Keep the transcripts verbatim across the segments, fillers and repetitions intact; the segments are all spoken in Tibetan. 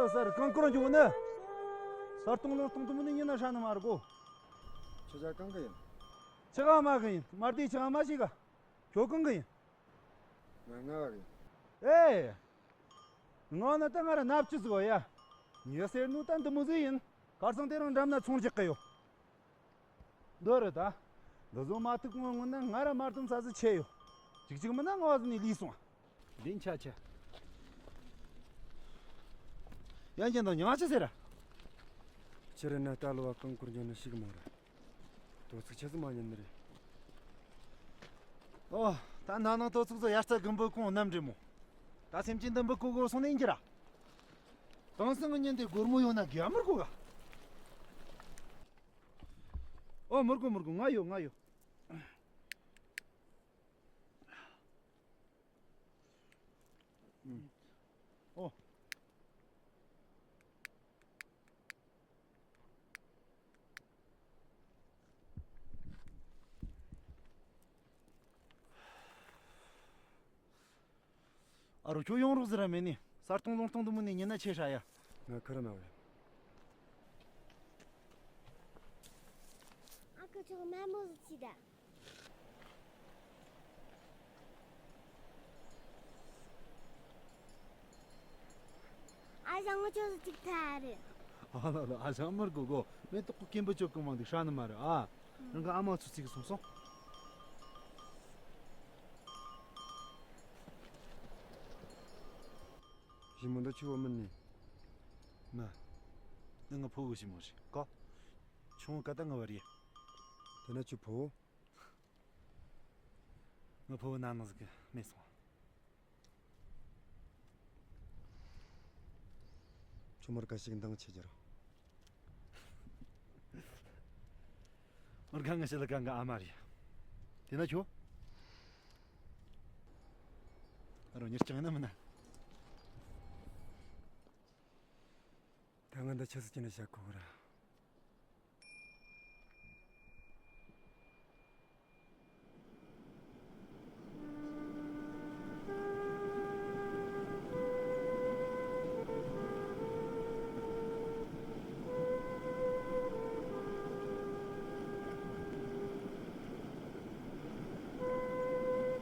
སར་གང་སྐོར་འཇུག་ནི། ས་སྟོང་ལུང་སྟོང་དུ་མི་ནི་ཉིན་ན་ཧྲ་ནི་མ་ར་གོ། ཁྱེད་ཅག་གང་གི་ཡིན། ཁྱེད་ཨ་མ་གི་ཡིན། མ་བདེ་ཁྱེད་ཨ་མ་ཞིག་ག་ཁྱོད་གང་གི་ཡིན། ང་ང་གི་ཡིན། ཨེ། ང་ནི་ད་ང་ར་ནབ་ཅི་ཟིག་ཡ། ཉི་ཟེར་ནུ་ད་འདི་མོ་ཟིག་ཡིན། ཁར་སང་དེ་རིང་འགྲམ་ན་ཚོང་རྒྱག་གི་ཡོད། འདི་རེད་ད། འདི་བཟོ་མ་ཐུག་ངོ་ངོ་ན་ང་ར་མ་བཏུང་ས་ཟིག་ཆེ་ཡོད། ཅིག་ཅིག་མིན་ན་ང་བ་ཟིག་ནས་ལུས་སོང་། འདི་འཆའ་ཆ། ཡན་ཅན་དང་ཉང་ཆི་ཟེར་ར། ཕྱིར་ན་ལྟ་ལོ་བ་རྐང་སྐོར་འཇོག་ནི་ཞིག་མ་རེད། དོ་ཚིགས་ཆི་ཟིག་མ་ཉན་ནི་རེད། ཨོ། ད་ན་ནང་དོ་ཚིགས་ཚོ་ཡར་རྩ་གི་འབུ་ཁུང་ནམ་འདྲེ་མོ། ད་སེམས་ཅན་འདི་འབུ་ཁུ་གོ་སོང་ནས་ཡིན་གྱི་ར། དེང་སང་གི་ཉིན་དེ་སྒོར་མོ་ཡོང་ན་རྒྱ་མི་རྒོ་ག་ཨོ། མི་རྒོ་མི་རྒོ། ང་ཡོད་ང་ཡོད། ཨོ། ཨ་རོ། ཁྱོད་ཡོང་རོགས་ཟེར་ར་མེད་ནི། ས་སྟོང་ལུང་སྟོང་དུ་མི་ནི་ཉིན་ན་ཆེ་ཧྲ་ཡ། ང་ཁ་ར་མ་བས། ཨ་ཁུ་ཆུང་དམར་མོ་ཟིག་ཅི་ད། ཨ་ཞང་ངོ་ཅོ་ཟིག་ཅིག་ཐ་རེད། ཨ་ལ་ལ། ཨ་ཞང་མར་གོ་གོ། མེ་ཏོག་གི་སྐེམ་པོ་ཅོ་གི་མང་འདུག་ཧྲ་ནི་མ་རེད་ཨ། རང་གི་ཨ་མ་ཚོ་ཚིག་སོང་སོང་། ཞི་མོ་འདི་ཆུ་བོ་མིན་ནི། མ། འདི་ང་ཕོ་བོ་ཞི་མོ་རེད་གོ། ཆུང་བོ་ཀ་ད་ང་བ་རེད། དེ་ན་ཆུ་ཕོ་བོ། ང་ཕོ་བོ་ན་ནང་ཟིག་གི་མེད་སོང་། ཁྱོད་མར་ག་ཞིག་འདང་ཆེ་རྒྱུ་ར། མར་ག་ང་ཞི་ལ་ག་ང་ཨ་མ་རེད། དེ་ན་ཁྱོད། ཨ་རོ། མྱུར་ཅང་ན་མིན་ན། ད་ང་འདི་ཆི་ཟིག་ཅི་ནས་བཤད་གོ་གི་ར།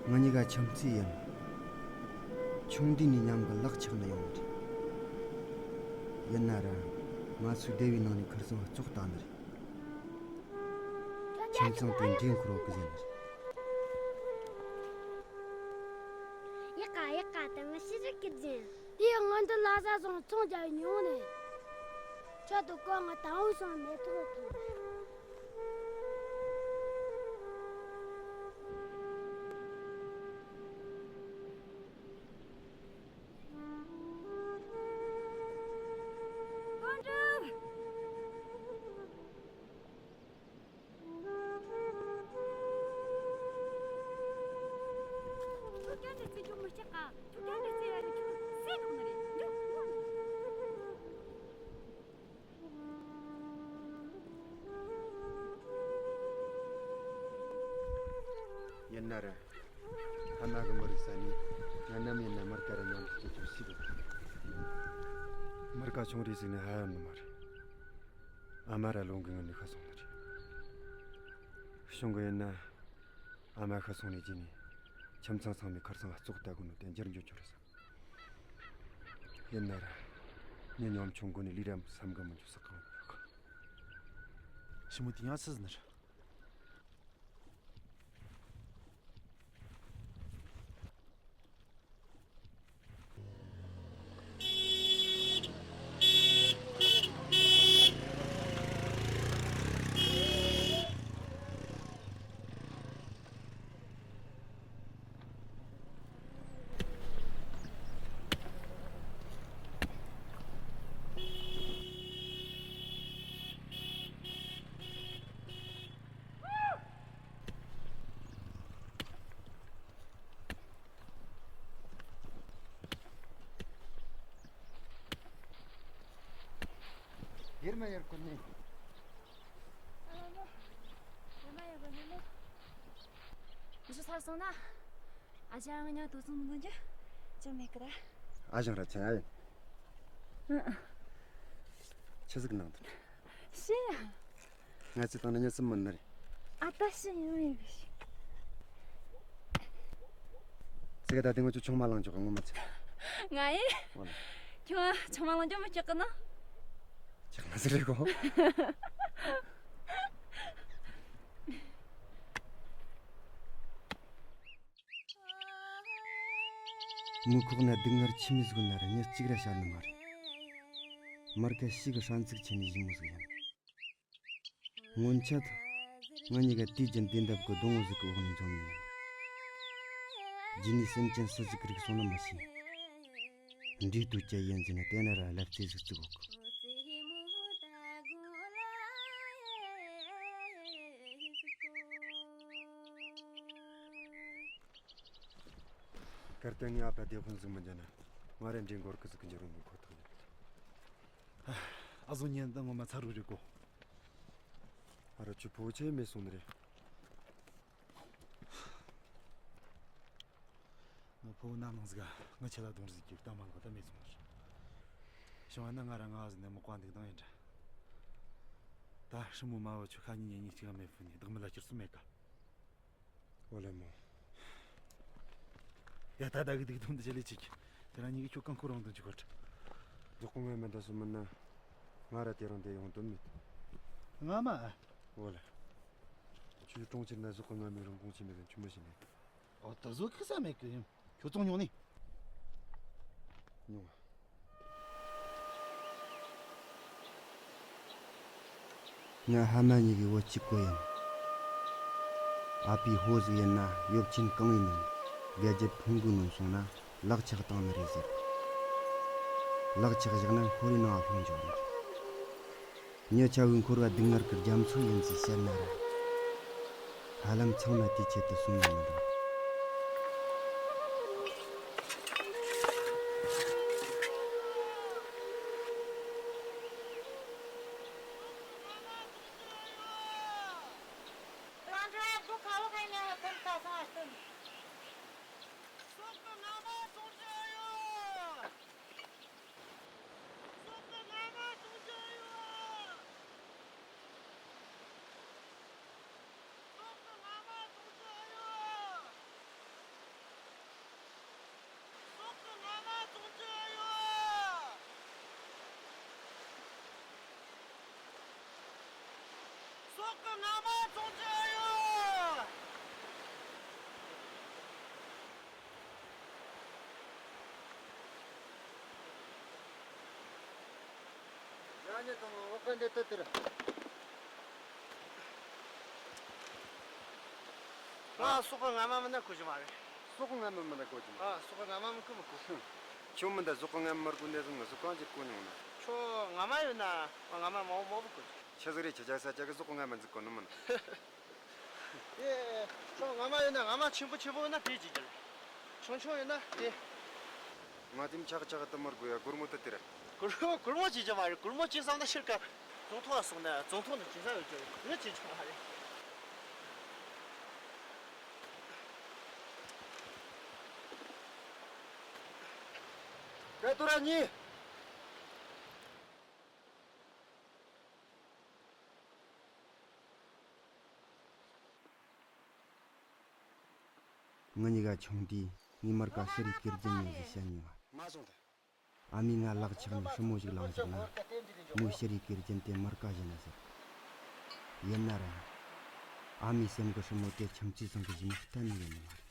ང་གཉིས་ཀ་ཁྱིམ་མཚེས་ཡིན། ཆུང་དུས་ནས་མཉམ་གི་ལག་ཆགས་ནས་ཡོང་གི་རེད། ཡིན་ན་ར། ང་ཚོའི་སྡེ་བའི་ནང་ནས་ཁར་སང་བཙོག་ལྟ་ནི་རེད། ཁྱིམ་ཚང་དེ་འདྲའི་འཁོར་བ་གི་ཟེར་ནི་རེད། ཡག་ག་ཡག་ག། ད་ང་ཤི་རིག་གི་ཟིན། དེ་ང་འདི་ལ་ས་སོང་ཚོང་རྒྱག་མྱོང་ནས། ཁྱོད་དུ་ཀོ་ང་དང་བོ་སོང་མེ་ཏོག་ཐོན། དོན་གྲུབ། ཁྱོད་ཀྱང་འདི་རྩེ་རྒྱུ་མི་སྐྲག་ག་ཁྱོད་ཀྱང་འདི་རྩེ་ཡ་རེད། ཁྱོད་སེ་འདུག་ནི་རེད། འཇུག་འཇུག་ཡིན་ན་ར། ཕ་མ་གི་མི་རིགས་ས་ནས་ང་ནམ་ཡིན་ན་མར་ཀ་ར་མཉམ་དུ་སྐྱེ་ཐུབ་སྲིད་པ། མར་ཀ་ཆུང་རིས་ཟིག་ནས་ཧ་ཡོད་ནི་མ་རེད། ཨ་མ་ར་ལུང་གི་ངང་ནས་ཤི་སོང་ནི་རེད། གཞུང་གི་ཡིན་ན། ཨ་མ་ཤི་སོང་ནས་རྗེས་ནས་ཁྱིམ་ཚང་ཚང་མས་ཁར་སང་བཙོག་ལྟ་གོ་ནོ་དེ་འགྱུར་འགྱུར་ཆོག་རེད་བསམ། ཡིན་ན་ར། མྱི་ཉམ་ཆུང་གོ་ནས་ལུས་རམ་བསམ་གི་མི་འཇུག་ས་གང་ཡོད་གི། ཞི་མོ་དེ་ཡང་སུ་ཟིན་ནི་རེད། ཡར་མ་ཡར་ཀུན་ནས། ཨ་མ་མོ། ཡར་མ་ཡར་ཀུན་ནས་མོ། ང་ཚོ་ཚར་སོང་ན། ཨ་ཅག་ང་མཉམ་དུ་སོང་མི་འདོན་རྒྱུ་ཅང་མེད་ཀི་ར། ཨ་ཞང་ར་ཆེན་ཨ་ཡིན། ཨ། ཆི་ཟིག་གནང་དང་། ཤི་ཡ། ང་ཚོའི་ཏང་ནི་ཉི་སུམ་མིན་ནི་རེད། ཨ་ད་ཤི་ཡོང་ཡོད་གི་ཤི། ཚིག་ད་དེ་ང་ཚོ་ཆུང་མ་ལང་ཆོག་ངོ་མ་ཚིག་ང་ཡིན། འོ་ན། ཁྱོད་ཆུང་མ་ལང་ཆོག་མི་ཆོག་གི་ན། ཆག་མ་ཟིག་རེད་གོ། མུ་ཁོག་ན་སྡུག་བསྔལ་ཆི་མོ་ཟིག་ན་ར་ཉིན་གཅིག་ར་བཤད་ནི་མ་རེད། མར་ཁ་ཤི་གི་ཧྲན་ཚིག་ཆེ་ནི་ཞི་མོ་ཟིག་ཡིན། སྔོན་ཆད། ང་གཉིས་ཀ་དུས་རྒྱུན་དུས་འདབས་ཀྱི་སྡོང་བོ་ཟིག་གི་འོག་ནས་འཛོམས་ནས་ཡིན། རྗེས་ནས་སེམས་ཅན་སུ་ཟིག་གི་རིགས་སོང་ན་མི་ཤེས། འདྲིས་དུས་ཀྱི་ཡིན་ཟིན་ནས་དེ་ན་ར་ལབ་རྩེ་ཟིག་བཙུགས་འོག་གལ་ཏེ་ངའི་ཨ་ཕ་དེ་ཁོང་ཟིག་མི་འཇོན་ན་ང་རེ་འདྲིས་འགོར་གི་ཟིག་གི་འགྱུར་འོང་གི་ཁོ་ཐག་ཡིན། ཨ་བཟོ་ཉན་ད་ངོ་མ་ཚ་རུ་རེད་གོ། ཨ་ར་ཁྱོད་ཕོ་ཆེ་མེད་སོང་ནི་རེད། ངའི་ཕོ་བོ་ནམ་ནང་ཟིག་ག་ངི་ཆེ་ལ་གདོང་རིས་ཟིག་གི་གཏམ་མ་ལག་ད་མེད་སོང་ནི་རེད། བྱུང་བ་ན་ང་ར་ང་ཟིག་ནས་མི་ཀ་འདུག་དང་ཡིན་འདྲ། ད་ཧྲི་མོ་མ་བོ་ཁྱོད་ཁ་ཉིན་ཉིན་གཉིས་གཅིག་མེད་ཕུ་ནས་བདག་མི་ལ་སྐྱུར་སུ་མེད་ཀ། ཨོ་ལེ་མོ། ཡ་ད་ད་གི་སྡིག་དོན་འདི་ཅི་ལས་ཅིག་དེ་རང་ཉིད་ཀྱི་ཁྱོད་རྐང་འཁོར་རང་དོན་གྱི་ཁོ་ཁྲ། རྫོགས་སྐུ་ངལ་མི་འདའ་སོ་མིན་ན། ང་ར་དེ་རང་དེ་ཡོང་དོན་མེད། ང་མ། ཨོ་ལེ། ཁྱོད་གྲོང་ཁྱེར་ན་རྫོགས་སྐུ་ངལ་མི་རང་དགོངས་ཆེ་མེད་ལ་ཆུ་མོ་ཞིག་ནས། ཨོ་ད་བཟོ་ཁི་ས་མེད་གི་ཡིན། ཁྱོད་ཚོང་ཉོ་ནི། ཉོ། ང་ཕ་མ་གཉིས་ཀྱི་བུ་གཅིག་པོ་ཡིན། ཨ་ཕའི་ཕོ་ཟིག་ཡིན་ན་ཡོབ་ཆེན་གང་ཡིན་ནམ། རྒྱལ་རྒྱུད་ཕུང་པོའི་ནང་སོང་ན་ལག་ཆགས་བཏང་ནི་རེད་ཟེར། ལག་ཆགས་བཞག་ན་ཕོ་རིགས་ནང་ལྷུང་འཇོག་རེད། མྱི་ཆ་བོའི་འཁོར་བ་སྡུག་བསྔལ་གྱི་རྒྱ་མཚོ་ཡིན་ཟེར་བཤད་ན་ར། ཧ་ལམ་ཚང་མ་དེའི་ཆེད་དུ་གསུངས་ན་མི་འགྲོ། སྲོག་གི་རྔ་མ་བཙོང་རྒྱུ་ཨེ་ཡོད། ང་སྲོག་གི་རྔ་མ་མིན་ན་གོ་རྒྱུ་མ་རེད། སྲོག་གི་རྔ་མ་མིན་ན་གོ་རྒྱུ་མ་རེད། ཨ། སྲོག་གི་རྔ་མ་མིན་གོ་མི་གོ། ཁྱོད་མི་འདྲ་སྲོག་གི་རྔ་མ་མར་གོ་ནས་བཟུང་ང་སྲོག་གང་ཅིག་གོ་མྱོང་ན། ཁྱོད་རྔ་མ་ཡོད་ན་ང་རྔ་མ་མང་པོ་མང་པོ་གོ་རྒྱུ། ཆི་ཟིག་རེད། ཁྱེད་ཅག་ས་ཅག་གི་སྲོག་གི་རྔ་མ་འཛུགས་གོ་ནི་མིན། ཨེ། ཁྱོད་རྔ་མ་ཡོད་ན་རྔ་མ་ཆེན་པོ་ཆེན་པོ་ཡོད་ན་དེ་བྱེད་རྒྱུ་རེད། ཆུང་ཆུང་ཡོད་ན་དེ། ང་དེམ་ཆག་ཆག་ཏུ་མར་གོ་ཡ་སྒོར་མོ་དུ་དེ་རེད། སྒོར་མོ་སྒོར་མོ་བྱེད་རྒྱུ་མ་རེད། སྒོར་མོ་བྱེད་བསམ་ན་ཕྱིར་ཀ་བཙོང་ཐོག་ལ་སོང་ན་བཙོང་ཐོག་ནས་བྱེད་ས་ཡོད་རྒྱུ་རེད། ངས་བྱེད་རྒྱུ་མ་རེད། ཀ་ཏུ་ར་ཉི། ང་གཉིས་ཀ་ཆུང་དུས་ངའི་མར་ཀ་ཤི་རིའི་གིར་རྒྱུ་ཉོ་ཟིག་བཤད་མྱོང་བ། མ་སོང་ཐལ། ཨ་མས་ང་ལག་ཆགས་ནས་ཧྲི་མོ་ཞིག་ལངས་བཞག་ན་མོ་ཤི་རིའི་གིར་རྒྱུན་དེ་མར་ཀ་བཞིན་ན་ཟེར། ཡིན་ན་ར། ཨ་མའི་སེམས་ཀྱི་ཧྲི་མོ་དེ་ཁྱིམ་མཚེས་ཚང་གི་ཞི་མོ་གཏན་ནས་ཡིན་ནི་མ་རེད།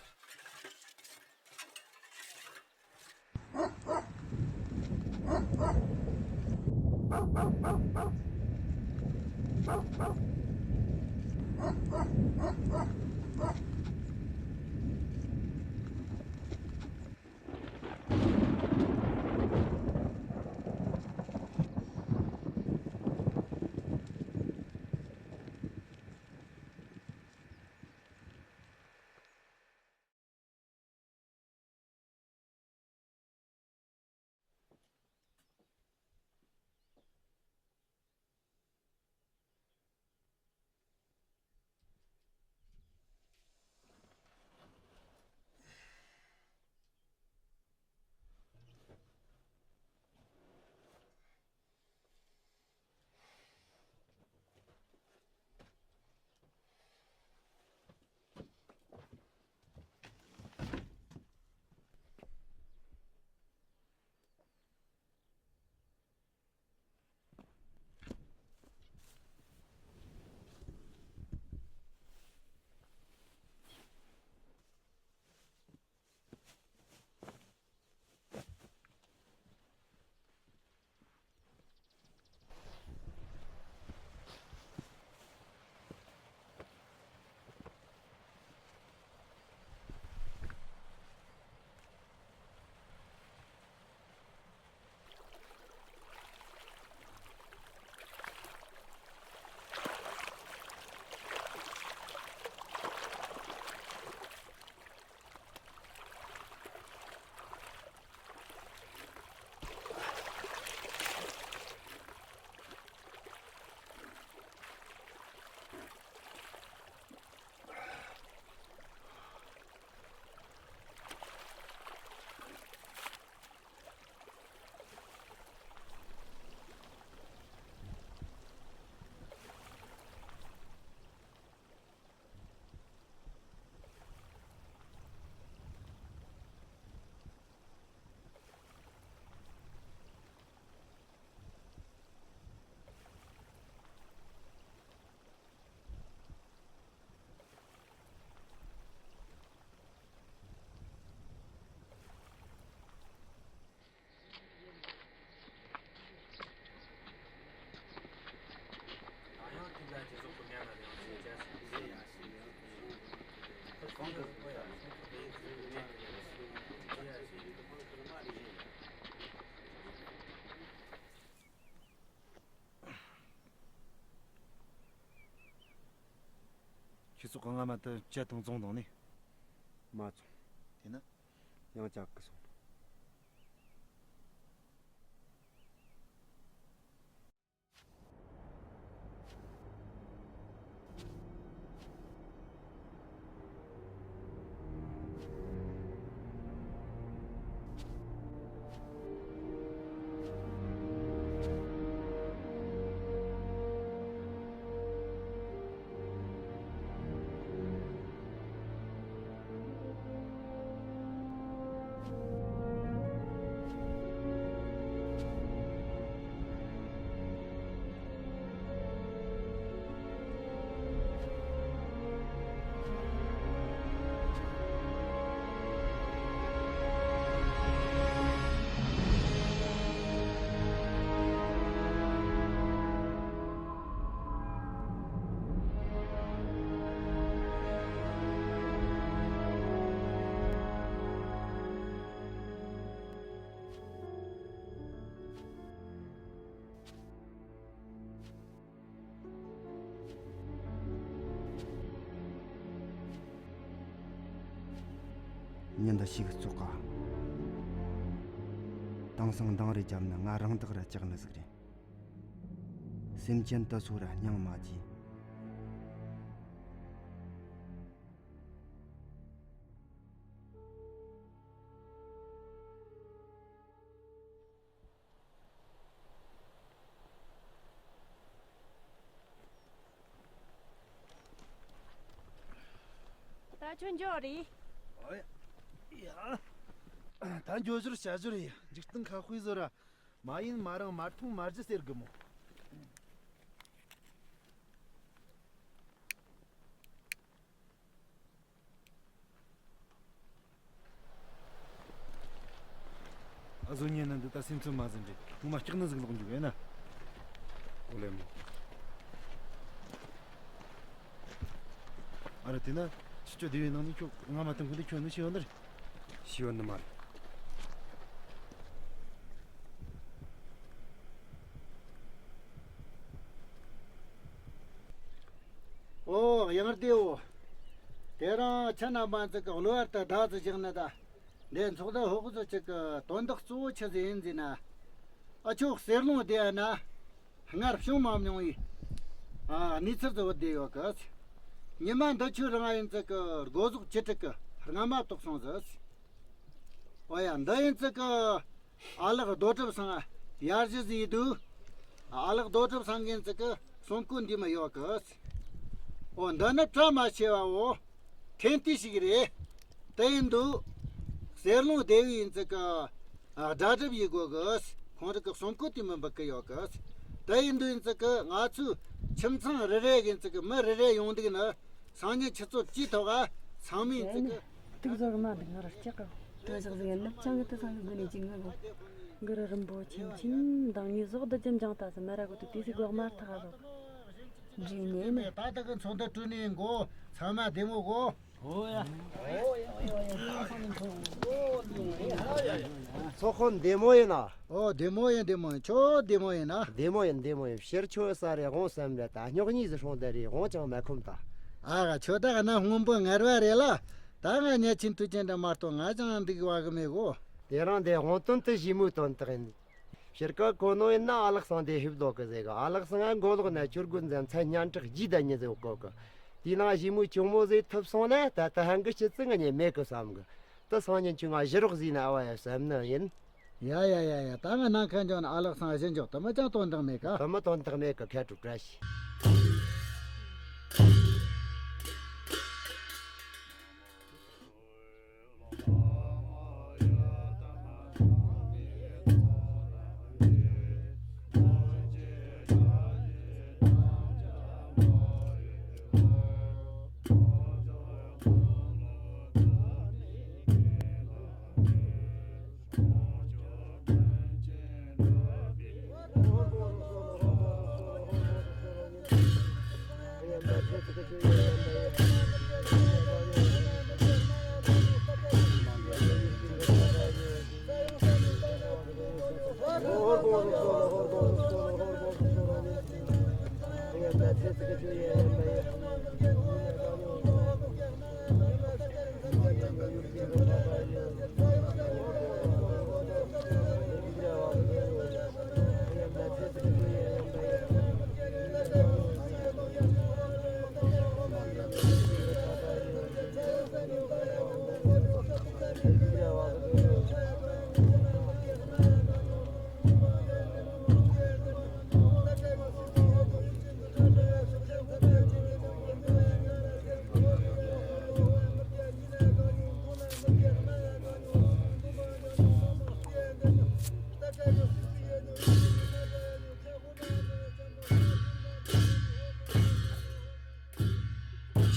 ཁྱེད་ཚོ་གང་ང་མ་ད་ཇ་དང་བཙོང་དང་ནི། མ་བཙོང་། དེ་ན། ཡང་ཇ་གི་སོང་། ཉིན་འདི་ཞིག་བཙོག་ག། དེང་སང་འདང་རེ་བརྒྱབ་ན་ང་རང་བདག་ར་བཅག་ནི་ཟིག་རེད། སེམས་ཅན་དུ་སོ་ར་སྙིང་མ་རྗེ། ད་ཁྱོད་འགྱོ་རེད། ཨོ་ཡ། ད་འགྱོ་ཞོར་བྱ་ཞོར་ཡ། འཇིག་རྟེན་ཁ་དཔེ་བཟོ་ར། མ་ཡིན་མ་རང་མ་མཐོང་མ་རྒྱུ་ཟེར་གི་མོ། ཨ་བཟོ་ཉན་ན་འདི་ད་སེམས་ཚོད་མ་ཟིན་རེད། ངོ་མ་སྐྲག་ནི་ཟིག་ལོག་འཇུག་ཡོད་ན། ཨོ་ལེ་མོ། ཨ་ར་དེ་ན་ཕྱི་ཆོས་སྡེ་བའི་ནང་ནས་ཁྱོད་ང་མ་ཐུང་གི་འདི་ཁྱོད་ནི་ཤི་ཡོད་ནི་རེད། ཤི་ཡོད་ནི་མ་རེད། ཨོ་ཡང་བདེའོ། དེ་རིང་ཁྱེད་རྣམ་པ་ཚོ་གི་གློ་བར་དུ་བདག་ཏུ་བཞག་ནི་ད། འདི་ཚོགས་འདུ་ཧོག་ཚོ་ཅིག་གི་དོན་དག་གཙོ་བོ་ཆི་ཟིག་ཡིན་ཟེར་ན། ཨ་ཆོ་གསེར་ལུང་བསྡད་ན་སྔར་བྱུང་མ་མྱོང་བའི་ཨ་གནས་ཚུལ་ཟིག་བུད་བསྡད་ཡོད་གི། ཉི་མ་འདི་ཆོ་རིང་ཡིན་ཙི་གི་སྒོ་ཟོག་བཅུ་དྲུག་གི་རྔ་མ་བཏོག་སོང་ཟིག། ཨོ་ཡ། འདི་ཡིན་ཙི་གི་ཨ་ལགས་རྡོ་གྲུབ་ཚང་ཡར་ཞུ་ཟིག་འདུག། ཨ་ལགས་རྡོ་གྲུབ་ཚང་གིན་ཙི་གི་གསུང་བཀོད་འདི་མི་ཡོད་གི། ཨོ་འདི་ནི་བཀྲ་མ་ཤིས་པའོ། ཐན་ལྟས་ཤིག་རེད། དེ་ཡིན་དུས་གསེར་ལུང་སྡེ་བའི་ཡིན་ཙི་གི་ཨ་སྒྲ་སྒྲུབ་ཡི་གོ་གི། ཁོང་རང་གི་གསུང་བཀོད་དེ་མི་འབུད་གི་ཡོད་གི། དེ་ཡིན་དུས་ཡིན་ཙི་གི་ང་ཚོའི་ཁྱིམ་ཚང་རེ་རེ་གི་ཡིན་ཙི་གི་མི་རེ་རེ་ཡོང་འདུག་ན། སང་ཉིན་ཆུ་ཚོད་བཅུའི་ཐོག་ག་ཚང་མས་ཡིན་ཙི་གི། དུག་ཟོག་མ་འདུག་ང་ར་སྐྲག་གི། དུག་ཟོག་ཟིག་ཡིན་ནི་ཅང་གི་དུ་སང་གི་དགོས་ནས་ཅི་ངུ་གི། གུ་རུ་རིན་པོ་ཆེ་ཁྱིམ་མདང་ངས་ཟོག་འདི་ཅན་ཅང་ལྟ་སི་མ་ར་གོ་དུ་དུས་སི་གོག་མར་ཐག་ཟོག་འགྲིག་ནས་ནི། ད་ལྟ་གི་ཚོགས་འདུ་གྲོལ་ནས་འགོ་ཚང་མ་བདེ་མོ་གོ། ཨོ་ཡ། ཚོགས་ཁོ་བདེ་མོ་ཡིན་ན། ཨོ་བདེ་མོ་ཡིན་བདེ་མོ་ཡིན། ཁྱོད་བདེ་མོ་ཡིན་ན། བདེ་མོ་ཡིན་བདེ་མོ་ཡིན། ཕྱིར་ཁྱོད་ས་རེ་དགོང་སམ་རེ་ད་སྙོག་གཉིས་སུ་སྲུང་དེ་རེ་དགོང་ཅང་མ་ཁོམ་ད། ཨ་ག་ཁྱོད་ད་ག་ན་སྔོན་པོ་ངར་བ་རེད་ལ། ད་ང་ཉལ་ཆེན་དུས་ཆེན་འདྲ་མ་གཏོགས་ང་ཅང་འདུག་བ་གི་མེད་གོ། དེ་རིང་འདི་དགོང་དོན་དུ་ཞི་མོའི་དོན་དག་ཡིན། ཕྱིར་ཀ་གོ་ནོ་ཡིན་ན་ཨ་ལགས་སང་དེ་ཧིབ་ལོག་གི་ཟེ་གི། ཨ་ལགས་སང་ང་མགོ་ལོག་ན་ཆུར་དགོན་ཟན་ཚན་སྙན་གྲགས་རྒྱས་ད་ཉི་ཟེ་གོ་གི། དེའི་ནང་ཞི་མོའི་གཅུང་མོ་ཟེ་ཐུབ་སོང་ན་ད་ད་ཧན་གི་ཆི་ཙི་ང་ཉེ་མེད་གི་བསམ་གི། ད་སང་ཉིན་ཁྱོད་ང་ཞུ་རོགས་ཟེ་ན་ཨ་བ་ཡ་བསམ་ནི་ཡིན། ཡ་ཡ་ཡ་ཡ། ད་ང་ནང་ཁ་འཇོག་ན་ཨ་ལགས་སང་ཞུ་འཇོག་ད་མི་ཅང་དོན་དག་མེད་ག། ད་མི་དོན་དག་མེད་གི། ཁ་དྲུག་བཀྲ་ཤིས།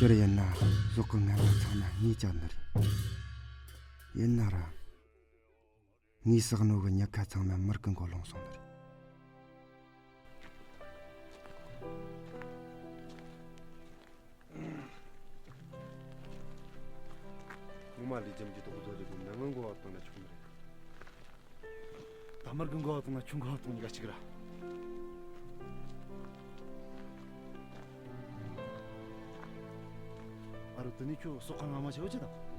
སྤྱིར་ཡིན་ན་ཟོག་གི་ངན་པ་ཚང་མ་ངས་བཅག་ནི་རེད། ཡིན་ན་ར། ངའི་བསགས་ནོ་གི་ཉེན་ཁ་ཚང་མ་མི་རིགས་ཀྱི་མགོ་ལྷུང་སོང་ནི་རེད། ངོ་མ་ལས་རྒྱུ་འདི་དག་བཟོ་རེད་དུས་ན་ངའི་མགོ་བ་བཏང་ན་ཆོག་ནི་རེད། ད་མི་རིགས་ཀྱི་མགོ་བ་བཏང་ན་ཁྱོའི་མགོ་བ་བཏང་གཉིས་ཀ་གཅིག་ར། ཨ་རོ་དེ་ནས་ཁྱོད་ཟོག་ཁ་ང་མ་བྱེད་ཅི་དང་།